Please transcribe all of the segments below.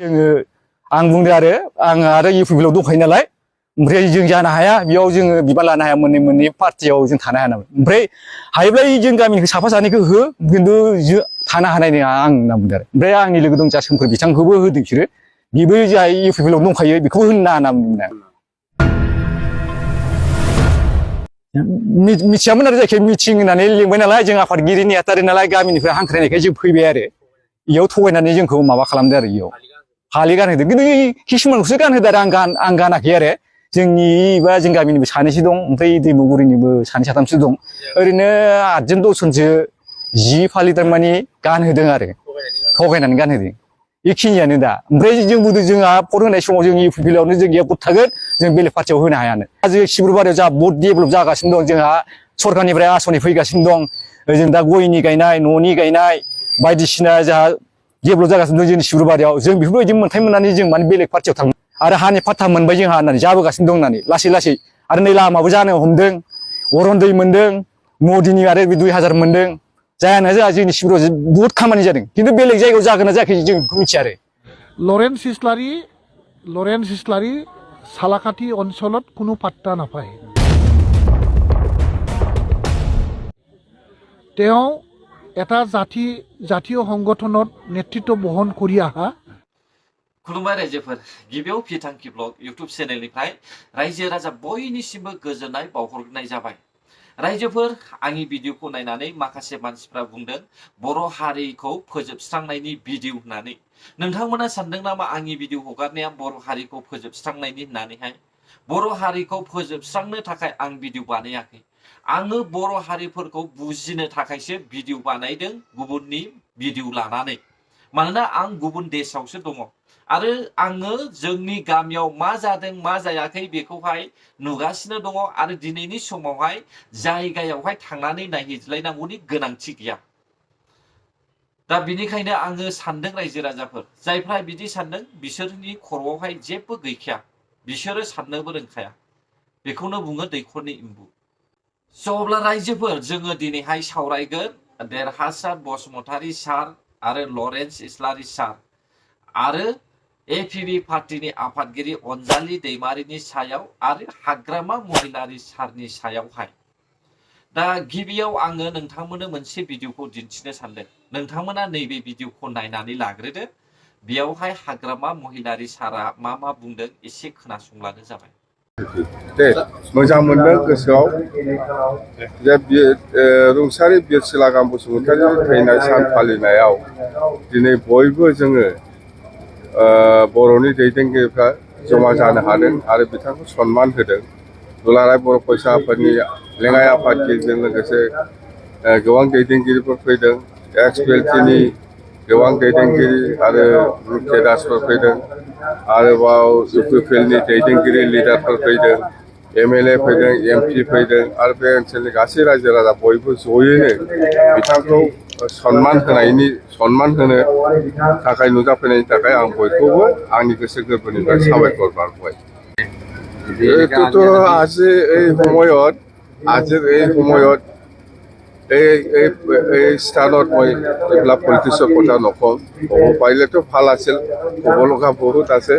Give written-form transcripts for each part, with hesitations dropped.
जोङो आं बुंदो आं आरो इउपिपिएलआव दंखायो नालाय ओमफ्राय जों जानो हाया बेयाव जोङो बिबान लानो हाया मोननै पार्टियाव जों थानो हाया नालाय ओमफ्राय हायोब्ला जों गामिनिखौ साफा सानैखौ हो खिन्थु जों थानो हानाय नङा आं होनना बुंदों आरो ओमफ्राय आंनि लोगो दं जा सोमखोर बिथांखौबो होदों बिसोरो बेबो जोंहा इउपिपिएलआव दंखायो बेखौबो होनो नाङा होनना बुंदों मिथियामोन आरो जायखिया मिटिं होननानै लिंबाय नालाय जों आफादगिरि नेहाथारि नालाय गामिनिफ्राय हांख्रायनायखाय जों फैबाय आरो इयाव थगायनानै जोंखौ माबा खालामदो आरो इयाव फालि गानहोदों खिन्थु किसुमानखौसो गानहोदो आरो आं गानाखै आरो जोंनि बा जों गामिनिबो सानैसो दं ओमफ्राय दैमुगुरिनिबो सानै साथामसो दं ओरैनो 8 जन 10 जनसो जि फालि थारमाने गानहोदों आरो थगायनानै गानहोदों बेखिनियानो दा ओमफ्राय जों बुंदों जोंहा भट होनाय समाव जों इउपिपिएलआवनो जों इयाव भट थागोन जों बेलेग पार्टियाव होनो हायानो जों सिब्रुबारियाव जा भट डेभेलप जागासिनो दं जोंहा सरकारनिफ्राय आसनि फैगासिनो दं जों दा गयनि गायनाय न'नि गायनाय बायदिसिना जोंहा डेभेलप जागासिनो दं जोंनि सिब्रुबारियाव जों बेफोरबायदि मोनथाय मोननानै जों माने बेलेग पार्टियाव थाङो आरो हानि फाट्टा मोनबाय जोंहा होननानै जाबोगासिनो दं होननानै लासै लासै आरो नै लामाबो जानो हमदों अरनदै मोनदों मदिनि आरो 2000 मोनदों जायाना जोंहा जोंनि सिब्रुआव बुहुत खामानि जादों खिन्थु बेलेग जायगायाव जागोन ना जायाखै जों बेखौ मिथिया आरो लरेन्स इस्लारि सालाकाथि অঞ্চলত কোনো পাত্তা নাপায় তেওঁ এটা জাতীয় সংগঠনত নেতৃত্ব বহন কৰি আহা खुलुमबाय रायजोफोर गिबियाव फिथांखि ब्लग इउट्युब चेनेलनिफ्राय रायजो राजा बयनिसिमबो गोजोननाय बावहरनाय जाबाय रायजोफोर आंनि भिडिअखौ नायनानै माखासे मानसिफ्रा बुंदों बर' हारिखौ फोजोबस्रांनायनि भिडिअ होननानै नोंथांमोना सानदों नामा आंनि भिडिअ हगारनाया बर' हारिखौ फोजोबस्रांनायनि होननानैहाय बर' हारिखौ फोजोबस्रांनो थाखाय आं भिडिअ बानायाखै आङो बर' हारिफोरखौ बुजिनो थाखायसो भिडिअ बानायदों गुबुननि भिडिअ लानानै मानोना आं गुबुन देशआवसो दङ आरो आङो जोंनि गामियाव मा जादों मा जायाखै बेखौहाय नुगासिनो दङ आरो दिनैनि समावहाय जायगायावहाय थांनानै नायहैज्लायनांगौनि गोनांथि गैया दा बिनिखायनो आङो सानदों रायजो राजाफोर जायफ्रा बिदि सानदों बिसोरनि खर'आवहाय जेबो गैखाया बिसोरो साननोबो रोंखाया बेखौनो बुङो दैखरनि एम्बु स' अब्ला रायजोफोर जोङो दिनैहाय सावरायगोन देरहासार बसुमतारी सार आरो लरेन्स इस्लारि सार आरो एपिबि पार्टीनि आफादगिरि अनजालि दैमारिनि सायाव आरो हाग्रामा महिलारि सारनि सायावहाय दा गिबियाव आङो नोंथांमोननो मोनसे भिडिअखौ दिन्थिनो सानदों नोंथांमोना नैबे भिडिअखौ नायनानै लाग्रोदो बेयावहाय हाग्रामा महिलारि सारा मा बुंदों एसे खोनासंब्लानो जाबाय दे मोजां मोनदों गोसोआव जे रुंसारि बिरसिला गाम बसुमतारी थैनाय सान फालिनायाव दिनै बयबो जोङो बर'नि दैदेनगिरिफ्रा जमा जानो हादों आरो बिथांखौ सन्मान होदों दुलाराय बर' फरायसा आफादनि लेङाइ आफादगिरिजों लोगोसे गोबां दैदेनगिरिफोर फैदों एक्सपिएलटिनि गोबां दैदेनगिरि आरो रुके दासफोर फैदों आरोबाव इउपिपिएलनि दैदेनगिरि लिडारफोर फैदों एमएलए फैदों एमपि फैदों आरो बे ओनसोलनि गासै रायजो राजा बयबो जयैनो बिथांखौ सन्मान होनो थाखाय नुजाफैनायनि थाखाय आं बयखौबो आंनि गोसो गोरबोनिफ्राय साबायखर बावबाय তো আজি এই সময়ত এই স্থানত মই এইবিলাক পলিটিক্সৰ কথা নকওঁ ক'ব পাৰিলেতো ভাল আছিল ক'ব লগা বহুত আছে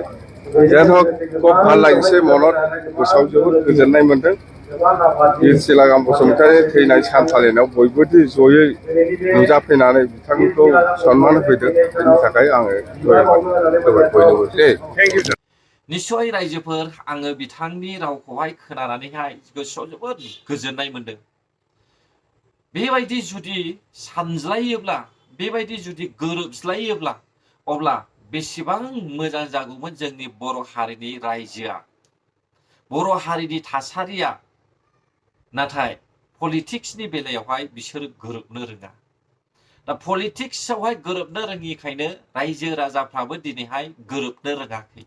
যেন হওক খুব ভাল লাগিছে মনত গোসोआव जोबोद गोजोननाय मोनदों बिरसिला गाम बसुमतारी थैनाय सान फालिनायाव बयबो जयै नुजाफैनानै बिथांखौ सन्मान होफैदों बेनि थाखाय आङो बयनोबो निश्चय रायजोफोर आङो बिथांनि रावखौहाय खोनानानैहाय गोसोआव जोबोद गोजोननाय मोनदों बेबायदि जुदि सानज्लायोब्ला बेबायदि जुदि गोरोबज्लायोब्ला अब्ला बेसेबां मोजां जागौमोन जोंनि बर' हारिनि रायजोआ बर' हारिनि थासारिया नाथाय पलिटिक्सनि बेलायावहाय बिसोर गोरोबनो रोङा दा पलिटिक्सआवहाय गोरोबनो रोङिखायनो रायजो राजाफ्राबो दिनैहाय गोरोबनो रोङाखै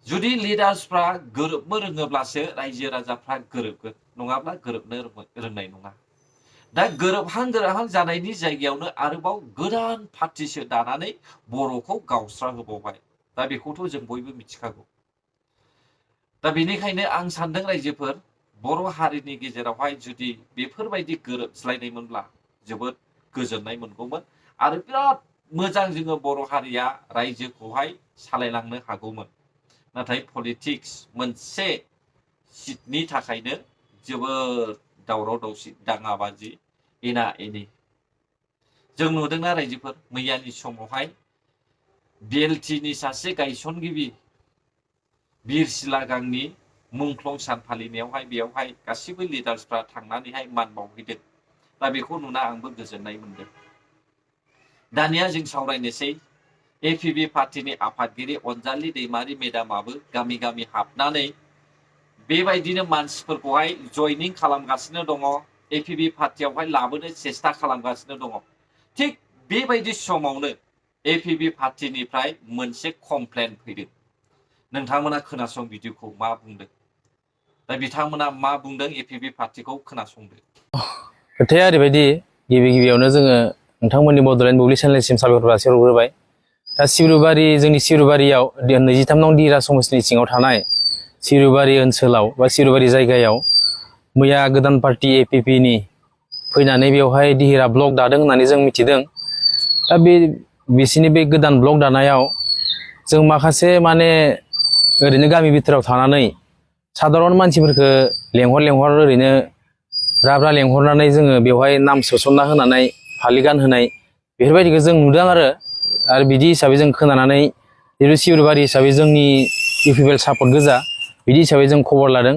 जुदि लिडार्सफ्रा गोरोबनो रोङोब्लासो रायजो राजाफ्रा गोरोबगोन नङाब्ला गोरोबनो रोंनाय नङा दा गोरोबहां जानायनि जायगायावनो आरोबाव गोदान पार्टिसो दानानै बर'खौ गावस्रा होबावबाय दा बेखौथ' जों बयबो मिथिखागौ दा बेनिखायनो आं सानदों रायजोफोर बर' हारिनि गेजेरावहाय जुदि बेफोरबायदि गोरोबज्लायनायमोनब्ला जोबोद गोजोननाय मोनगौमोन आरो बिराद मोजां जोङो बर' हारिया रायजोखौहाय सालायलांनो हागौमोन। नाथाय पलिटिक्स मोनसे सिटनि थाखायनो जोबोद दावराव दावसि दाङाबाजि एना एनि जों नुदोंना रायजोफोर मैयानि समावहाय बिएलटिनि सासे गायसनगिरि बिरसिला गांनि मुंख्लं सान फालिनायावहाय बेयावहाय गासिबो लिडार्सफ्रा थांनानैहाय मान बावहैदों। दा बेखौ नुना आंबो गोजोननाय मोनदों। दानिया जों सावरायनोसै एपिबि पार्टिनि आफादगिरि अनजालि दैमारि मेडामाबो गामि गामि हाबनानै बेबायदिनो मानसिफोरखौहाय जयनिं खालामगासिनो दङ। एपिबि पार्टियावहाय लाबोनो सेस्था खालामगासिनो दङ। थिग बेबायदि समावनो एपिबि पार्टिनिफ्राय मोनसे कमप्लेन फैदों। नोंथांमोना खोनासं भिडिअखौ मा बुंदों। दा बिथांमोना मा बुंदों एपिबि पार्टिखौ खोनासंदो। खोथाया ओरैबायदि गिबि गिबियावनो जोङो नोंथांमोननि बड'लेण्ड बुब्लि चेनेलसिम साबायखर जासिहरग्रोबाय। दा सिब्रुबारि जोंनि सिब्रुबारियाव 23 नं दिरा समस्तिनि सिङाव थानाय सिब्रुबारि ओनसोलाव बा सिब्रुबारि जायगायाव मैया गोदान पार्टी एपिपिनि फैनानै बेवहाय दिहिरा ब्लक दादों होननानै जों मिथिदों। दा बिसिनि बे गोदान ब्लक दानायाव जों माखासे माने ओरैनो गामि बिथोराव थानानै साधारन मानसिफोरखौ लेंहर ओरैनो ब्रा लेंहरनानै जोङो बेवहाय नाम सोसनना होनानै फालि गानहोनाय बेफोरबायदिखौ जों नुदों आरो बिदि हिसाबै जों खोनानानै जिहेतु सिब्रुबारि हिसाबै जोंनि इउपिपिएल सापर्ट गोजा बिदि हिसाबै जों खबर लादों।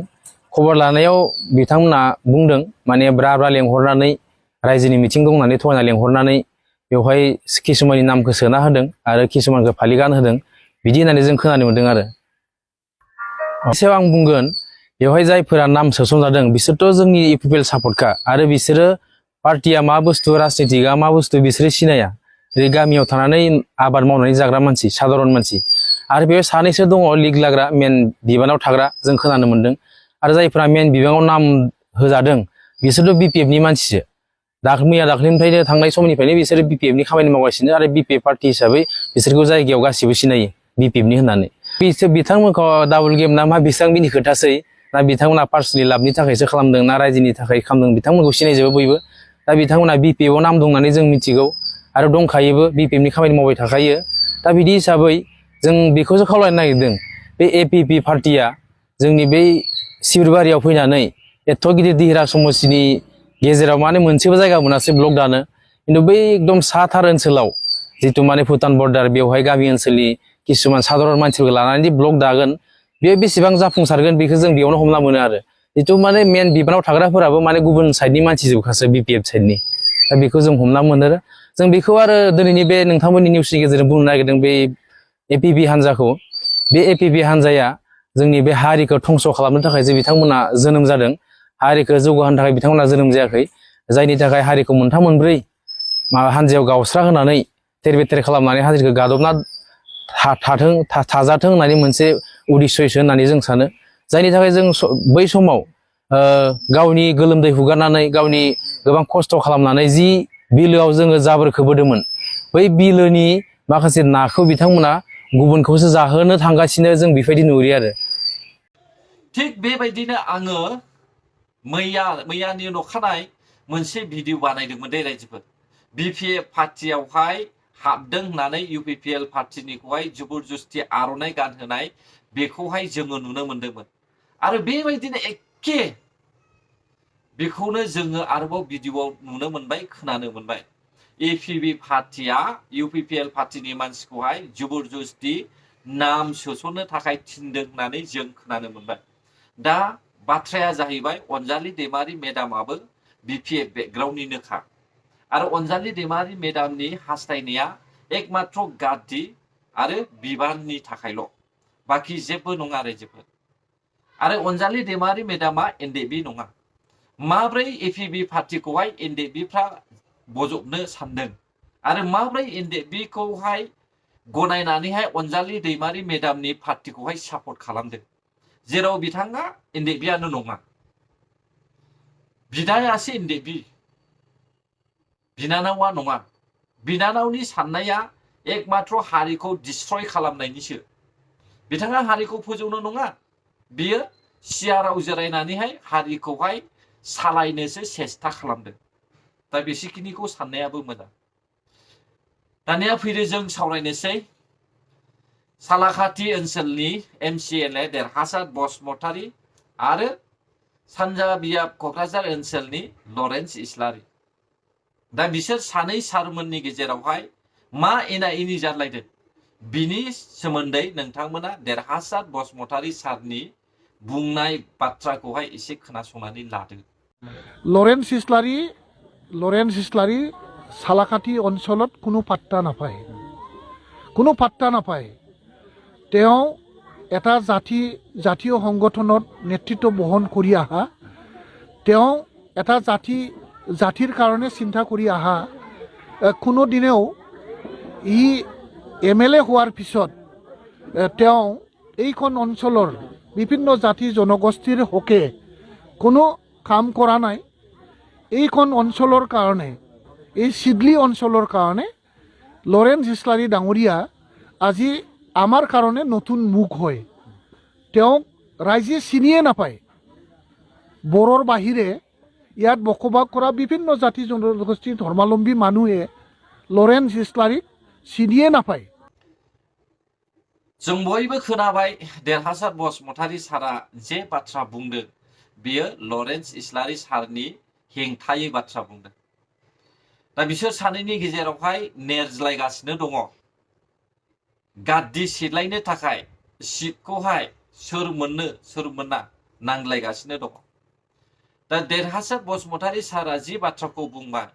खबर लानायाव बिथांमोना बुंदों माने ब्रा लेंहरनानै रायजोनि मिथिं दं होननानै थगायना लेंहरनानै बेवहाय किसुमाननि नामखौ सोना होदों आरो किसुमानखौ फालि गानहोदों बिदि होननानै जों खोनानो मोन्दों आरो। सायाव आं बुंगोन बेवहाय जायफोरा नाम सोसनजादों बिसोरथ' जोंनि इउपिपिएल सापर्टखा आरो बिसोरो पार्टिया मा बुस्थु राजनितिकआ मा बुस्थु बिसोरो सिनाया। जेरै गामियाव थानानै आबाद मावनानै जाग्रा मानसि साधारन मानसि आरो बेयाव सानैसो दङ लिग लाग्रा मेन बिबानाव थाग्रा जों खोनानो मोन्दों। आरो जायफोरा मेन बिबानाव नाम होजादों बिसोरथ' बिपिएफनि मानसिसो। मैया दाख्लैनिफ्रायनो थांनाय समनिफ्रायनो बिसोरो बिपिएफनि खामानि मावगासिनो आरो बिपिएफ पार्टि हिसाबै बिसोरखौ जायगायाव गासिबो सिनायो बिपिएफनि होननानै। बिथांमोनखौ डाबल गेम ना मा बिथांमोननि खोथासै ना बिथांमोना पार्सनेलि लाबनि थाखायसो खालामदों ना रायजोनि थाखाय खालामदों बिथांमोनखौ सिनायजोबो बयबो। दा बिथांमोना बिपिएफआव नाम दं होननानै जों मिथिगौ आरो दंखायोबो बिपिएफनि खामानि मावबाय थाखायो। दा बिदि हिसाबै जों बेखौसो खावलायनो नागिरदों बे एपिपि पार्टिया जोंनि बै सिब्रुबारियाव फैनानै एथ' गिदिर दिहिरा समस्तिनि गेजेराव माने मोनसेबो जायगा मोनासै ब्लक दानो। खिन्थु बै एकदम साथार ओनसोलाव जिथु माने भुटान बर्डार बेवहाय गामि ओनसोलनि किसुमान साधारन मानसिफोरखौ लानानै ब्लक दागोन बेयो बेसेबां जाफुंसारगोन बेखौ जों बेयावनो हमना मोनो आरो। जिथु माने मेन बिबानाव थाग्राफोराबो माने गुबुन साइडनि मानसि जोबखासो बिपिएफ साइडनि। दा बेखौ जों हमना मोनो। जों बेखौ आरो दिनैनि बे नोंथांमोननि निउसनि गेजेरजों बुंनो नागिरदों बे एपिपि हान्जाखौ। बे एपिपि हान्जाया जोंनि बे हारिखौ धंस' खालामनो थाखायसो बिथांमोना जोनोम जादों। हारिखौ जौगाहोनो थाखाय बिथांमोना जोनोम जायाखै। जायनि थाखाय हारिखौ मोनथाम मोनब्रै हान्जायाव गावस्रा होनानै थेर बेथेर खालामनानै हारिखौ गादबना थाजाथों होननानै मोनसे उद्दिस्यसो होननानै जों सानो। जायनि थाखाय जों बै समाव गावनि गोलोमदै हुगारनानै गावनि गोबां खस्थ' खालामनानै जि बिलोआव जोङो जाबोरखौ बोदोंमोन बै बिलोनि माखासे नाखौ बिथांमोना गुबुनखौसो जाहोनो थांगासिनो जों बेबायदि नुयो आरो। थिग बेबायदिनो आङो मैयानि अखानायै मोनसे भिडिअ बानायदोंमोन दे रायजोफोर। बिपिएफ पार्टियावहाय हाबदों होननानै इउपिपिएल पार्टिनिखौहाय जबरदस्ति आर'नाइ गानहोनाय बेखौहाय जोङो नुनो मोन्दोंमोन। आरो बेबायदिनो एखे बेखौनो जोङो आरोबाव भिडिअआव नुनो मोनबाय खोनानो मोनबाय। एपिबि पार्टिया इउपिपिएल पार्टिनि मानसिखौहाय जबरदस्ति नाम सोसननो थाखाय थिनदों होननानै जों खोनानो मोनबाय। दा बाथ्राया जाहैबाय अनजालि दैमारि मेडामाबो बिपिएफ बेकग्राउन्डनिनोखा आरो अनजालि दैमारि मेडामनि हास्थायनाया एकमात्र गाद्दि आरो बिबाननि थाखायल', बाखि जेबो नङा रायजोफोर। आरो अनजालि दैमारि मेडामा एनडिएफबि नङा। माब्रै एपिबि पार्टिखौहाय एनडिएफबिफ्रा बजबनो सानदों आरो माब्रै एनडिएफबिखौहाय गनायनानैहाय अनजालि दैमारि मेडामनि पार्टिखौहाय सापर्ट खालामदों, जेराव बिथाङा एनडिएफबिआनो नङा। बिदायासो एनडिएफबि, बिनानावा नङा। बिनानावनि साननाया एकमात्र हारिखौ डिस्ट्रय खालामनायनिसो। बिथाङा हारिखौ फोजौनो नङा, बियो सियाराव जिरायनानैहाय हारिखौहाय सालायनोसो सेस्था खालामदों। दा बेसेखिनिखौ साननायाबो मोजां। दानिया फैदो जों सावरायनोसै सालाखाथि ओनसोलनि MCLA देरहासार बसुमतारी आरो सानजा बियाब क'क्राझार ओनसोलनि लरेन्स इस्लारि। दा बिसोर सानै सारमोननि गेजेरावहाय मा एना एनि जालायदों बिनि सोमोन्दै नोंथांमोना देरहासार बसुमतारी सारनि बुंनाय बाथ्राखौहाय एसे खोनासंनानै लादो। लरेन्स इस्लारि सालाखाथि অঞ্চলত কোনো পাত্তা নাপায় তেওঁ এটা জাতীয় সংগঠনত নেতৃত্ব বহন কৰি আহা তেওঁ এটা জাতিৰ কাৰণে চিন্তা কৰি আহা কোনো দিনেও ই MLA হোৱাৰ পিছত তেওঁ এইখন অঞ্চলৰ বিভিন্ন জাতি জনগোষ্ঠীৰ হকে কোনো কাম কৰা নাই। এইখন অঞ্চলৰ কাৰণে এই সিডলি অঞ্চলৰ কাৰণে লৰেন্স ইস্লাৰি ডাঙৰীয়া আজি আমাৰ কাৰণে নতুন মুখ হয়। তেওঁক ৰাইজে চিনিয়ে নাপায়। বড়োৰ বাহিৰে ইয়াত বসবাস কৰা বিভিন্ন জাতি জনগোষ্ঠী ধৰ্মাৱলম্বী মানুহে লৰেন্স ইস্লাৰিক চিনিয়ে নাপায়। जों बयबो खोनाबाय देरहासार बसुमतारी सारा जे बाथ्रा बुंदों बियो लरेन्स इस्लारि सारनि हेंथायै बाथ्रा बुंदों। दा बिसोर सानैनि गेजेरावहाय नेरज्लायगासिनो दङ। गाद्दि सिटलायनो थाखाय सिटखौहाय सोर मोननो सोर मोना नांलायगासिनो दङ। दा देरहासार बसुमतारी सारा जि बाथ्राखौ बुंबाय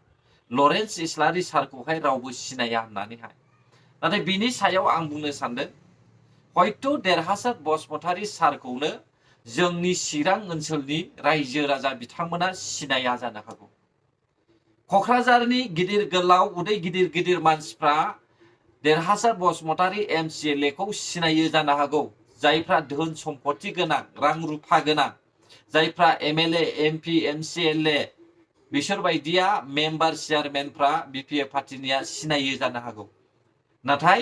लरेन्स इस्लारि सारखौहाय रावबो सिनाया होननानैहाय, नाथाय बिनि सायाव आं बुंनो सानदों हयथ' देरहासार बसुमतारी सारखौनो जोंनि चिरां ओनसोलनि रायजो राजा बिथांमोना सिनाया जानो हागौ। क'क्राझारनि गिदिर गोलाव उदै गिदिर गिदिर मानसिफ्रा देरहासार बसुमतारी MCLA खौ सिनायो जानो हागौ। जायफ्रा धोन सम्पत्ति गोनां रां रुफा गोनां जायफ्रा MLA MP MCLA बिसोर बायदिया मेम्बार चेयारमेनफ्रा BPA पार्टीनिया सिनायो जानो हागौ। नाथाय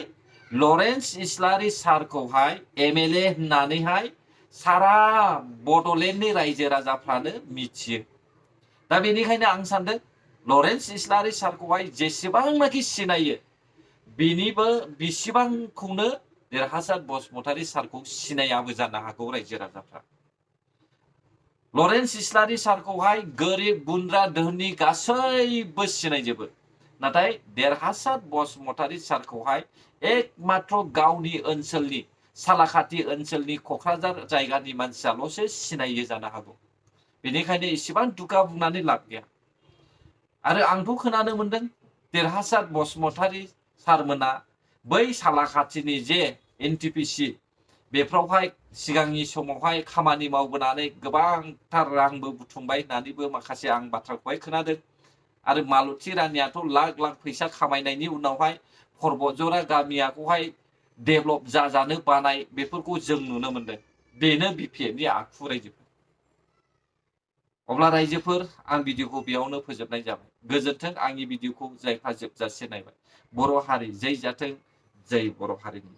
लरेन्स इस्लारि सारखौहाय MLA होननानैहाय सारा बड'लेण्डनि रायजो राजाफ्रानो मिथियो। दा बेनिखायनो आं सानदों लरेन्स इस्लारि सारखौहाय जेसेबांनाखि सिनायो बिनिबो बिसिबांखौनो देरहासार बसुमतारी सारखौ सिनायाबो जानो हागौ रायजो राजाफ्रा। लरेन्स इस्लारि सारखौहाय गोरिब गुन्द्रा धोनि गासैबो सिनायजोबो। नाथाय देरहासार बसुमतारी सारखौहाय एकमात्र गावनि ओनसोलनि सालाखाथि ओनसोलनि क'क्राझार जायगानि मानसियाल'सो सिनायो जानो हागौ। बेनिखायनो इसेबां दुगा बुंनानै लाब गैया। आरो आंथ' खोनानो मोनदों देरहासार बसुमतारी सारमोना बै सालाखाथिनि जे NTPC बेफ्रावहाय सिगांनि समावहाय खामानि मावबोनानै गोबांथार रांबो बुथुमबाय होननानैबो माखासे आं बाथ्राखौहाय खोनादों। आरो मालती रानियाथ' लाख लाख फैसा खामायनायनि उनावहाय पर्बतजरा गामियाखौहाय डेभेलप जाजानो बानाय बेफोरखौ जों नुनो मोनदों। बेनो BPFनि आखु रायजोफोर। अब्ला रायजोफोर आं भिडिअखौ बेयावनो फोजोबनाय जाबाय। गोजोन्थों आंनि भिडिअखौ जायफ्रा जोबजासे नायबाय। बर' हारि जै जाथों जै बर' हारिनि।